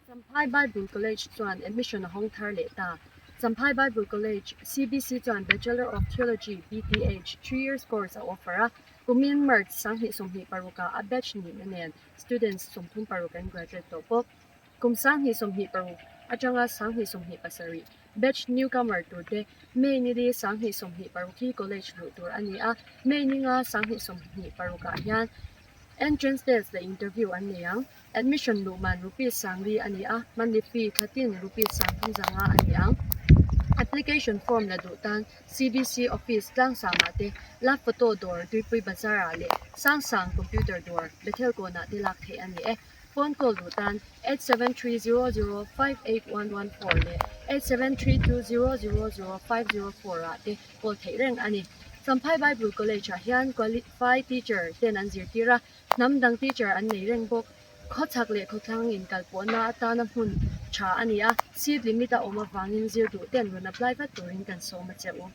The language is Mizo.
Champhai Bible College chuan admission a hawng thar leh ta. Champhai Bible College, CBC, chuan Bachelor of Theology, BTH, 3 years course a offer a, kumin March 2026ah a batch nihna nen students 36 an graduate tawh bawk. Kum 2026 atanga 2027 batch newcomer turte May ni li 2026 hi college luh tur a ni a, May ni nga 2026ah hian entrance test leh interview an nei ang. Admission luh man rupees 4000 a ni a, monthly fee thlatin rupees 3500 a ni ang. Application form la duh tan CBC office Tlangsangah te, Love Photo dawr Tuipui Bazar-ah leh Sangsang Computer dawr Bethel kawnah te lak theih a ni e. Phone call duh tan 8730058114 leh 8732000504 ah te call theih reng a ni. Champhai Bible College ah hian qualified teacher ten an zirtir a, hnam dang teacher an nei reng bawk. Khawchhak leh khawthlang inkalpawhna atana hmun tha a ni a, seat limit a awm avangin zir duh ten rawn apply vat turin kan sawm a che u.